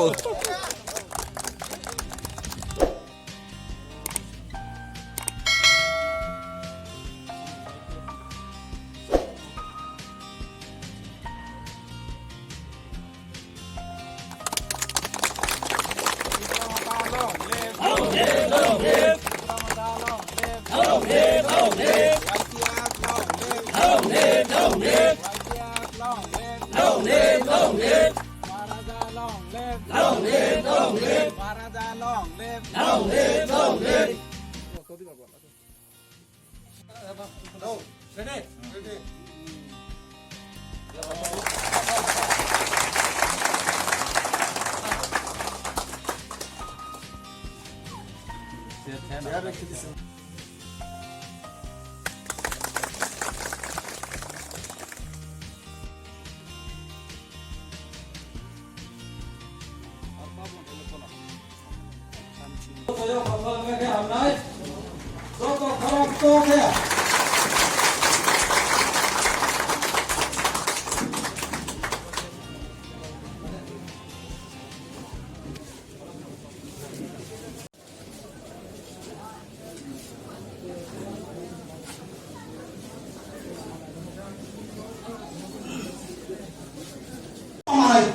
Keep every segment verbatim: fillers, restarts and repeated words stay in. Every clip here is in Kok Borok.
Long live, long live. Long live, long live. Long live, long live. Maharaja long live. Long live, long live. Maharaja long live. Long live, long live. Ready? Ready.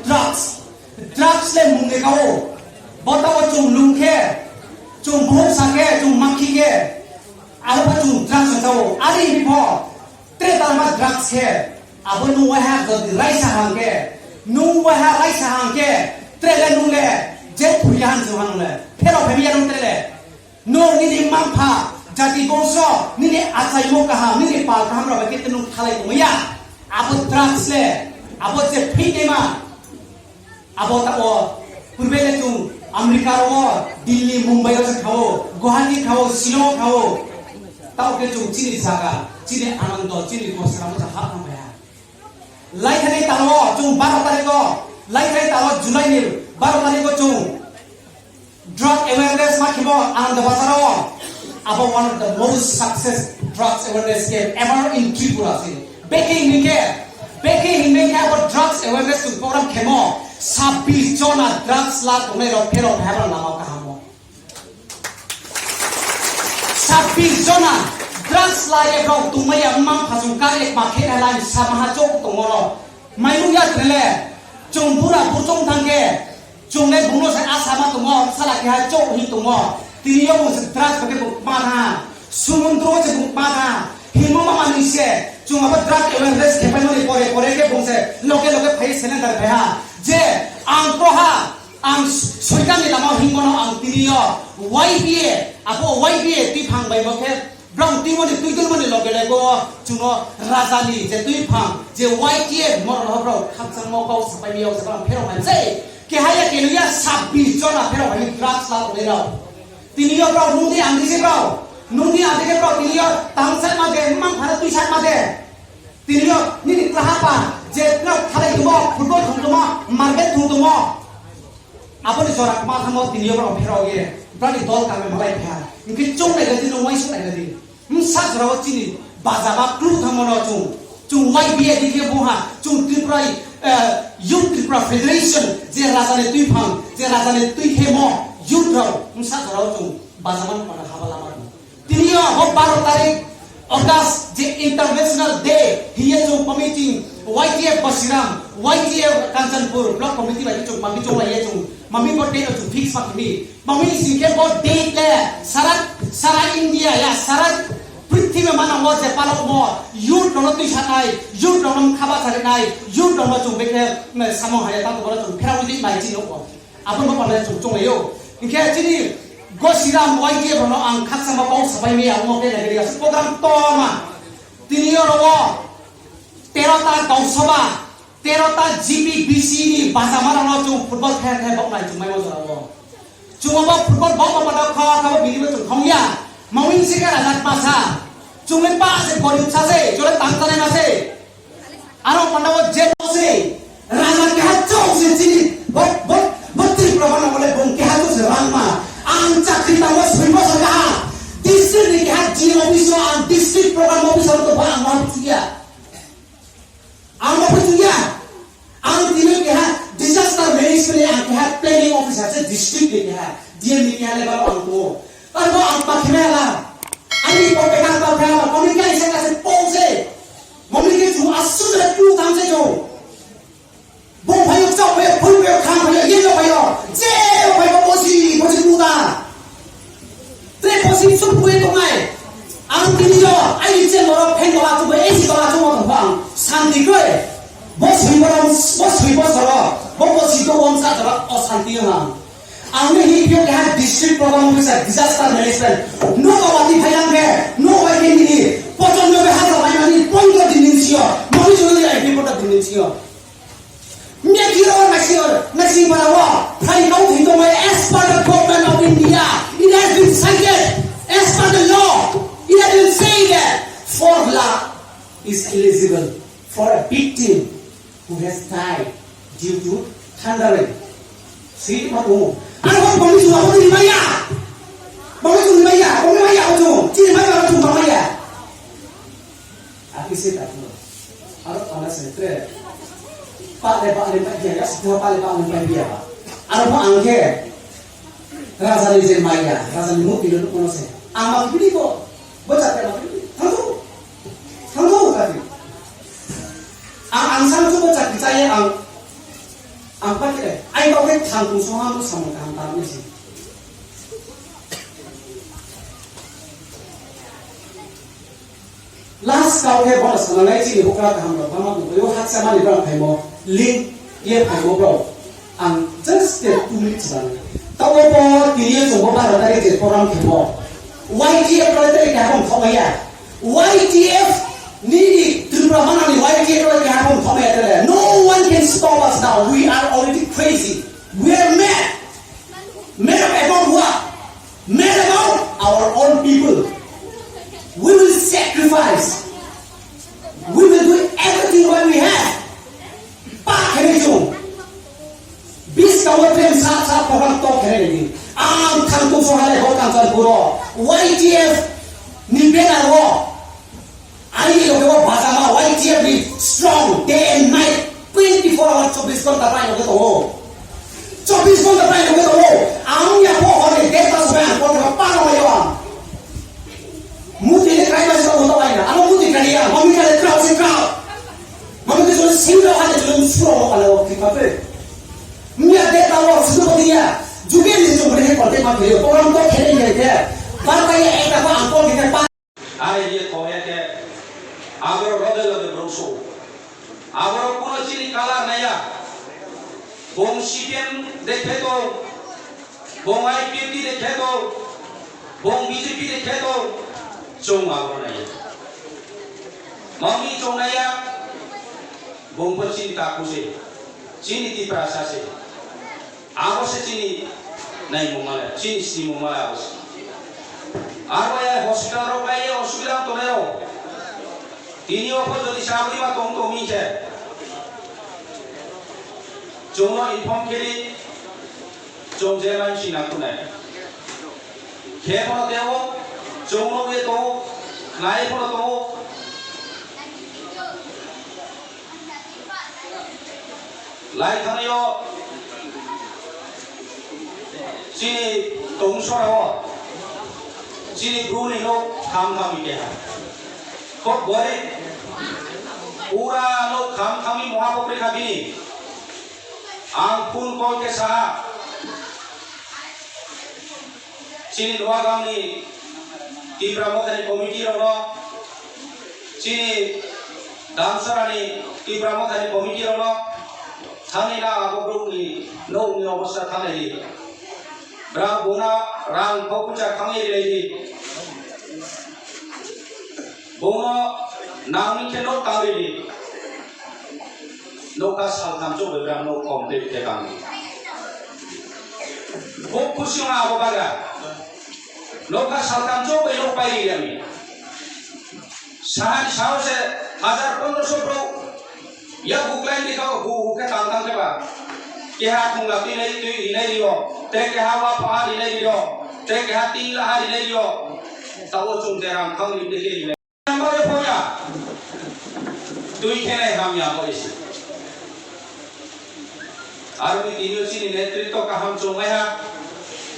Drugs, drugs le mung ni kao. Bota o chung lung khe, chung bhung sa khe, chung makhi khe, aro pha chung drugs sa o. Ari ni pho, tre tarma drugs khe. Abo nung waiha jodi raisa hang khe, nung waiha raisa hang khe, trele nung le, je thuri han jung han le, phero phemi ya nung trele. Nung nini mangpha, jati bongso, nini achaimo kaham, nini pal kaham rok bai khe nung thalai tongma ya. Abo drugs le, abo je phi ma. Abo tabo purbe le chung America ro, Delhi, Mumbai ro se khao, Guwahati khao, Shillong khao. Tabo khe chung chini jaga, chini anando, chini gosra mo hap thang baya. Lai thani talo chung baro tarikh o, lai thani talo July ni baro tarikh o chung drug awareness ma khimo Anand Bazar o. Abo one of the most success drugs awareness camp ever in Tripura si. Bekhe hingke, bekhe hingke abo drugs awareness program khemo sabbish jona drugs la tongnai rok phero phaiba lama kahamo. Sabbish jona drugs la ye rok tongmaya mang phasung kar ek ma khe lai sama ha chok tongoro. Mainu ya trele chung bura buchung thangke. Chungnai bungno se asama tongo, sala keha chok hi tongo. Tini yo bung se drugs bai khe bung ma tha. Sumundro se bung ma tha. Himo ma manwi se chung abo drug awareness khe paimani pore pore khe bung se loge loge phai surrender phai ha. Je ang pro ha, ang soitan ni lama himbono ang tini yo Y B A, abo Y B A tiphang bai bo khe Brang twi mani twi twi mani loge loge o chwngno raja ni je twi phang je Y T F moro no brao khakchangmo kok sapai miyao se brang phero hai se keha ya kelu ya sabbish jona phero hai drugs la tongwi rao. Tini yo brao nungdi ang di se brao nungdi ang di ke brao tini yo tang sai ma de mang phara twi sai ma de. Tini yo nini klaha pa je club khalai tumo, football thung tumo, market thung tumo. Aboni jora ma thamo tini yo brao phero ye brani dol kame malai pha. Inke chung nai gadi no wai sung nai gadi. Msa jora o chini baja ba klu thamo no chung. Chung Y B A di ke buha chung Tripura, eh, Youth Tripura Federation je raja ni twi phang je raja ni twi hemo youth rao msa jora o chung baja man pada haba lama. Tini yo bo baro tarik August je International Day hiye chung committee Y T F Basiram, Y T F Kanchanpur Block Committee bai chung mami chung lai chung mami bo date chung fix ma mi. Mami singke bo date le sara, sara India ya sara prithibi mana mo je palok mo youth no twi sanai, youth no khaba sarinai, youth no chung beke samung haya ta ko chung phera wi mai chi no. Aboni bapar le chung chunglaio. Hinkhe chini Gosiram Y T F rokno ang khakchangma kok sapai maya, omo khe naiwi aswk program tongma. Tini oro o tero ta Gaon Sabha, tero ta G B B C ni bachama rokno chung football khe khe boknai chung mai o jora o. Chung obo football bokma pada kha kha bini bo chung thongya. Mawing se khe rajak masa. Chung le pa se gorib sa se, chung le tang tanai ma se. Aro panda o je se raja keha chong se chini bo, bo, bo Tripura bana bole bong keha chong se rangma. Ang chakri tamo soi bosor kaha. District ni keha G M office o ang district program officer to ba ang ma phuya. Ang ma phuya. Ang tini keha disaster management ni ang keha planning. Sa se district ni keha, D M ni keha level o ang tongo. Arbo ang pakhimaya la. Ani ipor pekar pakhimaya la. Moni kai sa ka se pol se. Moni ke chu asu se tu tam se jo. Bo phayo, chao phayo, phul phayo, kham phayo, ye yo phayo. Je yo phayo, bosi, bosi tu ta. Tre bosi suk phayo tongnai. Ang tini yo, ai ni chen borok phen tola tu, A C tola tu mo tong phang. Santi koi. Bo sui borok, bo sui bo soro. Bo bosi to won sa jora o santi yo na. Ang ni hi pyo keha district program officer disaster management. No ka wati phayang ke, no wai ke mini. Pochon no be hasa phayang ni pondro din din sio. Mami jolo ni ai pondro din din sio. Mya kiro na sio, na si para wa. Phai kau thi to mai as per the government of India. It has been cited as per the law. It has been said that four lakh is eligible for a victim who has died due to thundering. Si ma ko. Ano ko komi suma ko ni maya. Komi suma maya, komi maya ko tu. Ti maya ko tu maya. Aki se ta ko. Aro pala se tre. Pa le pa le pa dia ya, sita pa le pa le pa dia. Aro pa angke. Raja ni je maya, raja ni mukti lo kono se. Ama bini ko. Bo chate ma bini. Thango. Thango tadi. Ang, ang sang tu bo chate chaya ang. Ang pa kire. Ai kau ke thang tu so ham tu samung kaham ta ni si. Last kau khe bono sananai chini bukra kaham rok bama tongwi o haksa mani bang phaimo link ye phaimo bro. Ang just two minutes bang. Tabo bo tini yo chongo baro tarik je program khemo. Y T F roi tarik kaham khomaya. Y T F nini Tripura manani Y T F roi kaham khomaya tele. No one can stop us now. We are already crazy. We are mad. Mad about what? Mad about our own people. We will sacrifice. We will do everything what we have. Pa khenai chung. Bis kawa prem sa sa program to khenai ni. Ang thang tu so hale ho kang san puro. Y T F ni bena ro. Ani loge o bajama Y T F ni strong day and night twenty four hour chobbish ghonta pai loge tongo. Chobbish ghonta pai loge tongo. Ang ya po hore deta sobe ang kote pa no yo ang. Muti le kai ba sa uto ai na. Amo muti kani ya. Mami kale krao se krao. Mami ke sole singro hale sole suro mo kale o kipape. Mia deta wo sudu ko dia. Juge ni sumbre he kote ma kiri. Program to khere ni ke. Ba ta ye eta ko ang ko ke pa. Are ye koya ke, aboro roge roge borok so. Aboro kuno chini kalar naya. Bong C P M de kheto, bong I P F T de kheto, bong B J P de kheto, chong aboro naya. Mami chong naya, bong bo chini taku se, chini Tiprasa se. Abo se chini naimung male, chini simung male abo se. Abo ya hospital rok bai ya osubida tongnai rok. Tini o pho jodi sabri ma tong tong mi khe. Chwngno inform kheli, chwng je mai si nang kunai. Khe phono teo, chwngno ye to, nai phono to. Lai thangnaio chini tongsorao chini bruni no kham kham keha. Kok gori pura no kham khami moha pokri kha bini. Ang phone call khe saha. Chini Noagamni Tipra Mothani committee rokno, chini Damsarani Tipra Mothani committee rokno thangwi na abo borokni nokni obostha thangnai di. Bwrang buna rang kok pucha khangwi rilai di. Bono nangni khe nok tangwi di. Nokha saltham chobwi bwrang nok complete khe tangwi. Kok khusi wng abo bagra. Nokha saltham chobwi nok pai ri yami. Sahani sao se hajar pondroso bro. Ya buklai ni kau hu hu khe tang tang khe ba. Keha thung la twi nai twi ri nai rio. Te keha wa pha ri nai rio. Te keha tin la ha ri nai rio. Tao chung te ram khang ri de khe ri nai. Yang ba ye phoya. Twi khe nai ham ya bo isi. Aroni tini chini netritto kaham chwng maiha,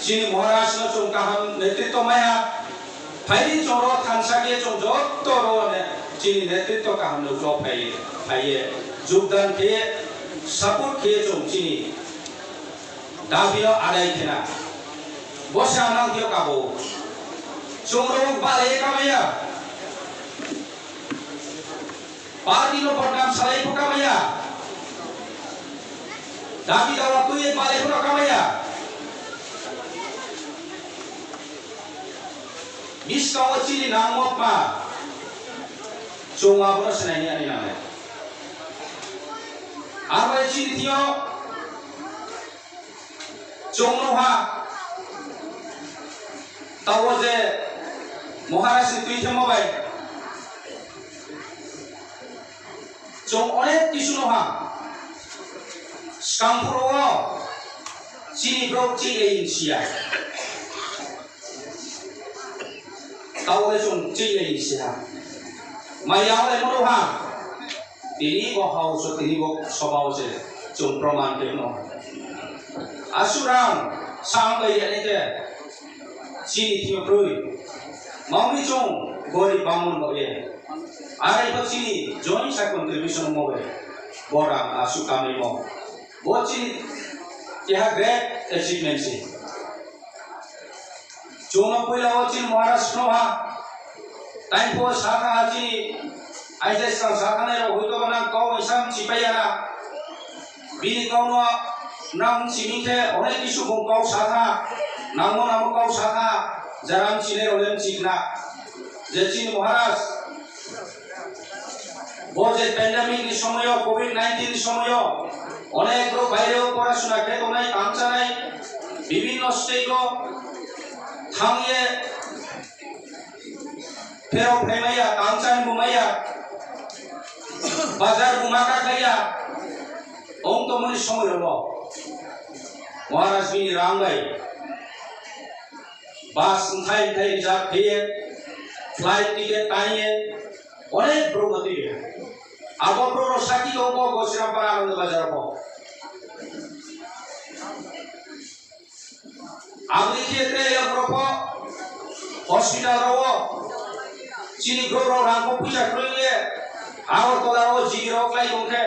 chini Maharaj no chwng kaham netritto maiha. Phaidi chwng ro thansa khe chwng jotto ro ne chini netritto kaham no jo phai phaiye jogdan khe support khe chwng chini dabi no adai khena. Bo se ang nang thio kabo. Chwng ro balai kamaya. Party no bodnam salai phuka maya. Dabi dawa twi balai phuka maya. Biska o chini nang mok ma. Chunga bono sinai ni ani nang. Arwai chini thio. Chwng nukha, tabuk je Maharaj ni twi thangma bai chwng onek kisu nukha. Swkang phuru o chini borok chini sia. Tabuk le chwng chini sia. Maya le moro ha. Tini bo house o, tini bo soba o se chwng proman khe no. Aswk rang sam bai ya ne khe chini thio kroi. Mangni chwng gorib bangmon bo ye. Are bo chini join sa contribution mo bai. Bo rang aswk kamai mo. Bo chini keha great achievement se. Chwngno puila o chini Maharaj no ha. Taipho sakha ha chini aise swkang sakha nai rok hoito ba nang kau isam chipai ya na. Bini kau no nang simi khe onek kisu bung kau sakha. Nangmo nangmo kau sakha. Jaram chini rok lem chikna. Je chini Maharaj. Bo je pandemic ni somoyo, covid nineteen ni somoyo, onek borok baireo porasuna khe tongnai, tang chanai, bibinno state o thangye pherok phaimaya, tang chan bumaya, bazar buma kakhaiya, tong tongmani somoyo bo Maharaj bini rang bai bus wngthai wngthai rijak khaiye, flight ticket taiye, Onek borok no twi rwkha. Abo borok rok saki tongo bo Gosirampara Ananda Bazar o. Aboni khe tei borok bo hospital rogo chini borok rok rang bo puisa kwrwi ye Agartala rogo jigi rok klai tong khe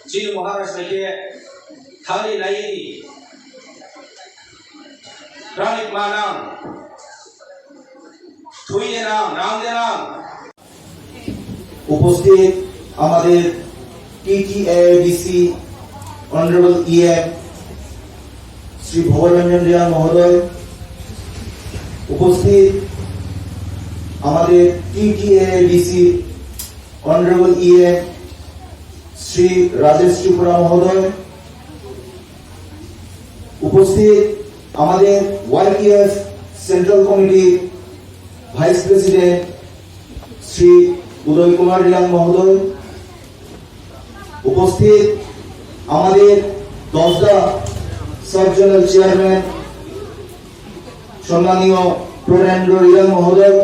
chini Maharaj bai khe thangwi nai di. Ranik manang. Thui denang, rang denang. উপস্থিত আমাদের TTADC honourable EM Shri ভবরঞ্জন রিয়াং মহোদয়, উপস্থিত আমাদের TTADC honourable EM Shri রাজেশ ত্রিপুরা মহোদয়, উপস্থিত আমাদের YPF central কমিটির vice president Shri উদয় কুমার রিয়াং মহোদয়, উপস্থিত আমাদের দশদা সাব জোনাল চেয়ারম্যান সম্মানীয় প্রণেন্দ্র রিয়াং মহোদয়,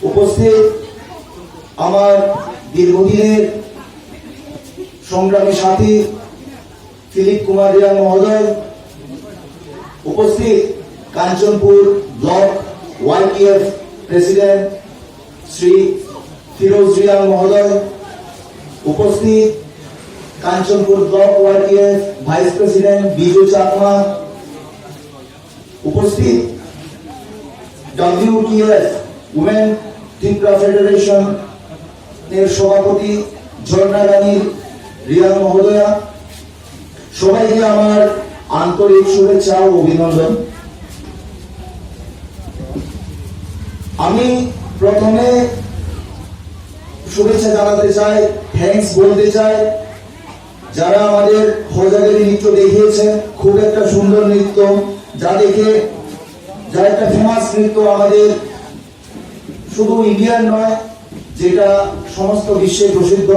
উপস্থিত আমার দীর্ঘদিনের সংগ্রামী সাথী ফিলিপ কুমার রিয়াং মহোদয়, উপস্থিত Kanchanpur block YPF president Shri Firoz Reang মহোদয়, উপস্থিত Kanchanpur block YPF vice president Biju Chakma, উপস্থিত ডাব্লিউটিএফ উমেন ত্রিপুরা ফেডারেশন এর সভাপতি ঝর্ণা রানী রিয়াং মহোদয়া, সবাইকে আমার আন্তরিক শুভেচ্ছা ও অভিনন্দন। আমি প্রথমে শুভেচ্ছা জানাতে চাই, থ্যাঙ্কস বলতে চাই যারা আমাদের হজাগরি নৃত্য দেখিয়েছেন, খুব একটা সুন্দর নৃত্য, যা দেখে, যা একটা ফেমাস নৃত্য আমাদের শুধু ইন্ডিয়ার নয়, যেটা সমস্ত বিশ্বে প্রসিদ্ধ।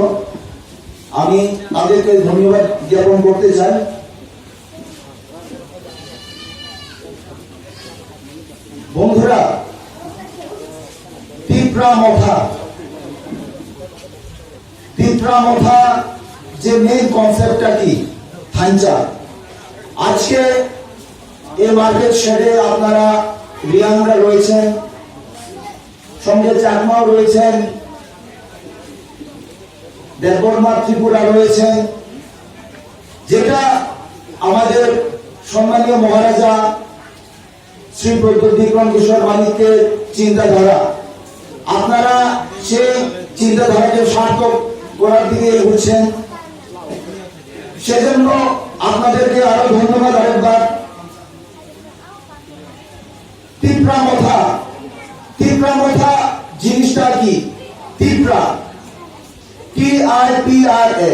আমি তাদেরকে ধন্যবাদ জ্ঞাপন করতে চাই। বন্ধুরা, তিপ্রা মথা, তিপ্রা মথা যে মেইন কনসেপ্টটা কি? থাঞ্চা। আজকে এই মার্কেট শেডে আপনারা রিয়াংরা রয়েছেন, সঙ্গে চাকমাও রয়েছেন, দেববর্মা ত্রিপুরা রয়েছেন, যেটা আমাদের সম্মানীয় মহারাজা শ্রী প্রদ্যোৎ বিক্রম কিশোর মানিক্যের চিন্তাধারা, আপনারা সেই চিন্তাধারাকে সার্থক করার দিকে এগোচ্ছেন। সেজন্য আপনাদেরকে আরো ধন্যবাদ আরেকবার। তিপ্রা মথা, তিপ্রা মথা জিনিসটা কি? Tipra, T I P R এ,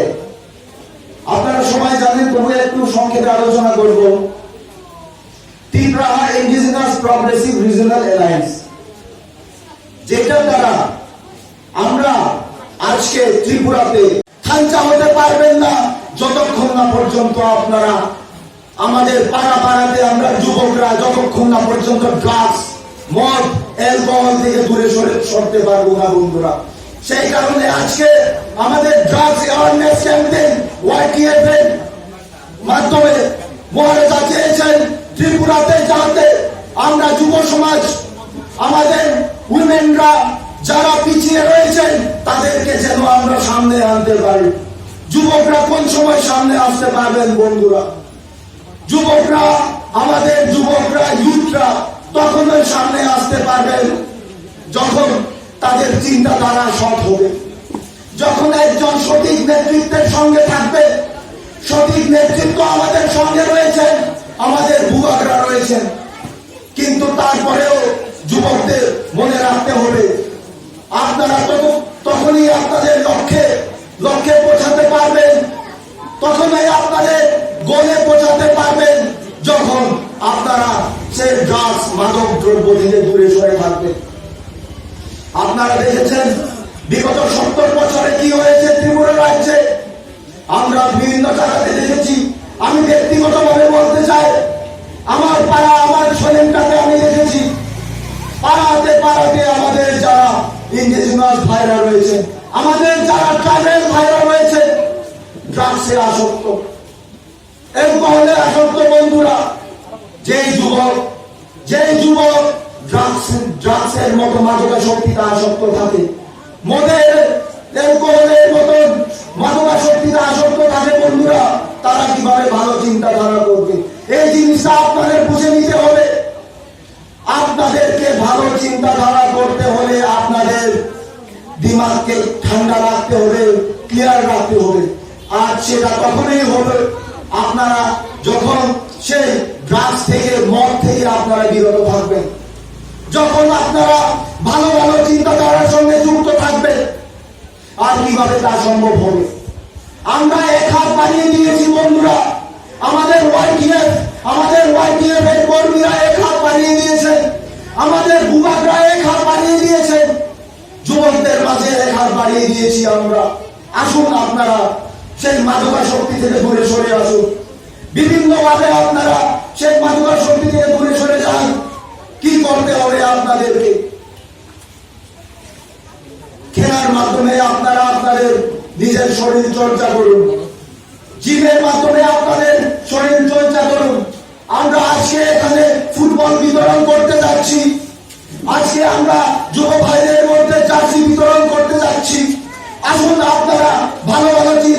আপনারা সবাই জানেন, তবু একটু সংক্ষেপে আলোচনা করব। Tipra indigenous progressive regional alliance, যেটা দ্বারা আমরা আজকে ত্রিপুরাতে থাঞ্চা হতে পারবেন না, যতক্ষণ না পর্যন্ত আপনারা আমাদের পাড়া পাড়াতে আমরা যুবকরা যতক্ষণ না পর্যন্ত ড্রাগস, মদ, অ্যালকোহল থেকে দূরে সরে সরতে পারবো না বন্ধুরা। সেই কারণে আজকে আমাদের ড্রাগস অ্যাওয়ারনেস ক্যাম্পেইন ওয়াইটিএফ এর মাধ্যমে মহারাজা চেয়েছেন ত্রিপুরাতে যাতে আমরা যুব সমাজ, আমাদের উইমেনরা যারা পিছিয়ে রয়েছেন, তাদেরকে যেন আমরা সামনে আনতে পারি। যুবকরা কোন সময় সামনে আসতে পারবেন বন্ধুরা? যুবকরা, আমাদের যুবকরা, ইউথরা তখনই সামনে আসতে পারবেন, যখন তাদের চিন্তাধারা সৎ হবে, যখন একজন সঠিক নেতৃত্বের সঙ্গে থাকবে। সঠিক নেতৃত্ব আমাদের সঙ্গে রয়েছেন, আমাদের বুবাকরা রয়েছেন, কিন্তু তারপরেও যুবকদের মনে রাখতে হবে, আপনারা তত-, তখনই আপনাদের লক্ষ্যে, লক্ষ্যে পৌঁছাতে পারবেন, তখনই আপনাদের গোলে পৌঁছাতে পারবেন, যখন আপনারা সেই ড্রাগস, মাদক দ্রব্য থেকে দূরে সরে থাকবেন। আপনারা দেখেছেন বিগত সত্তর বছরে কি হয়েছে ত্রিপুরা রাজ্যে। আমরা বিভিন্ন জায়গাতে দেখেছি, আমি ব্যক্তিগতভাবে বলতে চাই, আমার পাড়া, আমার সলিমটাতে আমি দেখেছি, পাড়াতে পাড়াতে আমাদের যারা ইন্ডিজিনাস ভাইরা রয়েছে, আমাদের যারা ট্রাইবাল ভাইরা রয়েছে, ড্রাগসে আসক্ত, অ্যালকোহলে আসক্ত বন্ধুরা। যেই যুবক, যেই যুবক ড্রাগস, ড্রাগসের মতো মাদকাসক্তিতে আসক্ত থাকে, মদের, অ্যালকোহলের মতো মাদকাসক্তিতে আসক্ত থাকে বন্ধুরা, তারা কিভাবে ভালো চিন্তাধারা করবে? এই জিনিসটা আপনাদের বুঝে নিতে হবে। আপনাদেরকে ভালো চিন্তাধারা করতে হলে আপনাদের দিমাগকে ঠান্ডা রাখতে হবে, ক্লিয়ার রাখতে হবে। আর সেটা তখনই হবে আপনারা যখন সেই ড্রাগস থেকে, মদ থেকে আপনারা বিরত থাকবেন, যখন আপনারা ভালো ভালো চিন্তাধারার সঙ্গে যুক্ত থাকবেন। আর কিভাবে তা সম্ভব হবে? আমরা এক হাত বাড়িয়ে দিয়েছি বন্ধুরা, আমাদের ওয়াইটিএফ, আমাদের ওয়াইটিএফ এর কর্মীরা এক হাত বাড়িয়ে দিয়েছেন, আমাদের বুবাকরা এক হাত বাড়িয়ে দিয়েছেন, যুবকদের মাঝে এক হাত বাড়িয়ে দিয়েছি আমরা। আসুন আপনারা সেই মাদকাসক্তি থেকে দূরে সরে আসুন, বিভিন্নভাবে আপনারা সেই মাদকাসক্তি থেকে দূরে সরে যান। কি করতে হবে আপনাদেরকে? খেলার মাধ্যমে আপনারা আপনাদের নিজের শরীর চর্চা করুন, জিমের মাধ্যমে আপনাদের শরীর চর্চা করুন। আমরা আজকে এখানে ফুটবল বিতরণ করতে যাচ্ছি, আজকে আমরা যুব ভাইদের মধ্যে জার্সি বিতরণ করতে যাচ্ছি। আসুন আপনারা ভালো ভালো চিন্তা